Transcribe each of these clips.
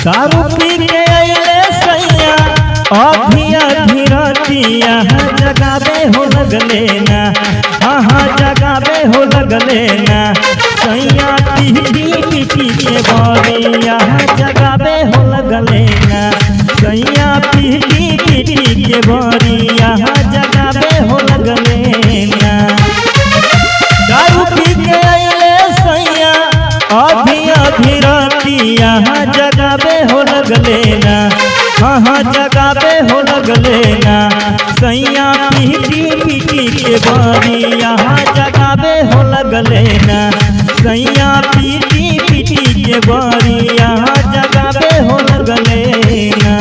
दारू पी के अइले सैया आधी आधी रातिया जगावे हो लगले ना, हाँ हाँ जगावे हो लगले ना। सैया पी पी पी के बरिया जगावे हो लगले ना। सैया पी पी पी के बरिया जगावे हो लगले ना। दारू पी के अइले सैया आधी आधी रातिया जगावे हो लगले ना, हाँ हाँ जगावे हो लगले ना। सैया पी पी पी के बरिया जगावे हो लगले ना। सैया पी पी पी के बरिया जगावे हो लगले ना।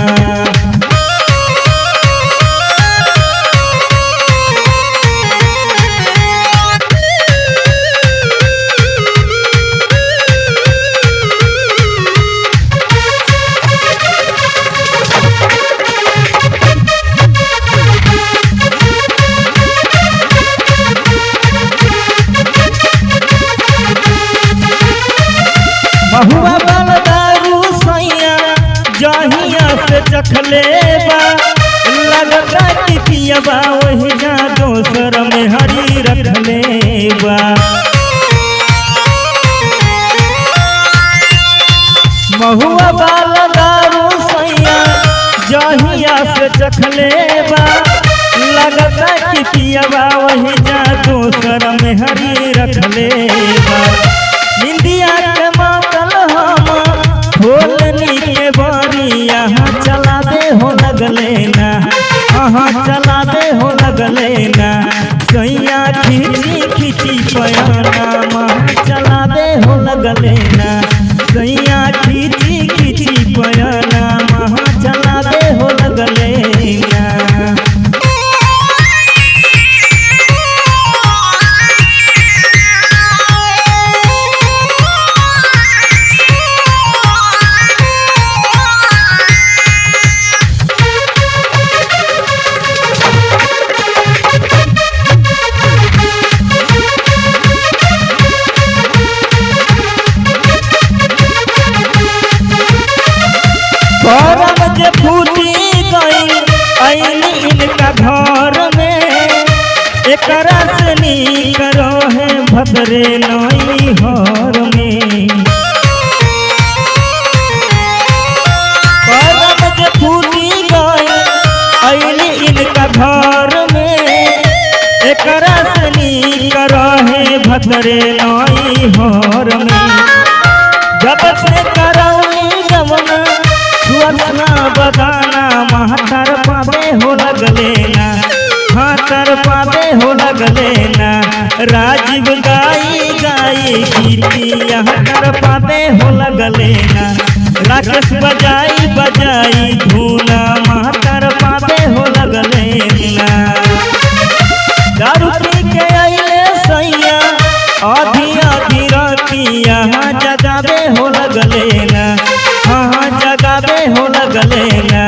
महुआ बल दारू सैया जहिया से चखले बा, लगता कि पियबा वही जा दोसर में हरी रखले बा। महुआ बाल दारू सैया जहिया से चखले बा, लगता कि पियबा वही जा दोसर में हरी रखले बा। निंदिया के मातल हम होलनी के बरिया चलावे हो लगले ना, हाँ चलावे हो लगले ना। सैया खींची खींची पयना महा चलावे हो लगले ना। सैया खींची खींची पयना महा चलावे हो लगले ना। करम जे फूटी गई ऐनी इनका घर में, एकरा से नीक रहे भद्रे नई हर में। करम जे फूटी गई ऐनी इनका घर में, एकरा से नीक रहे भद्रे नई हर में। जब से करौनी गवना छुअना बदाना महतर पावे हो लगले ना, हाथर पावे हो लगले ना। राजीव गाई गाई गीतिया तर पावे हो लगले ना। राकेश बजाई बजाई धूना महतर पावे हो लगले ना। दारू पी के अइले सैया आधी आधी रातिया जगावे हो लगले ना, हाँ जगावे हो लगले ना।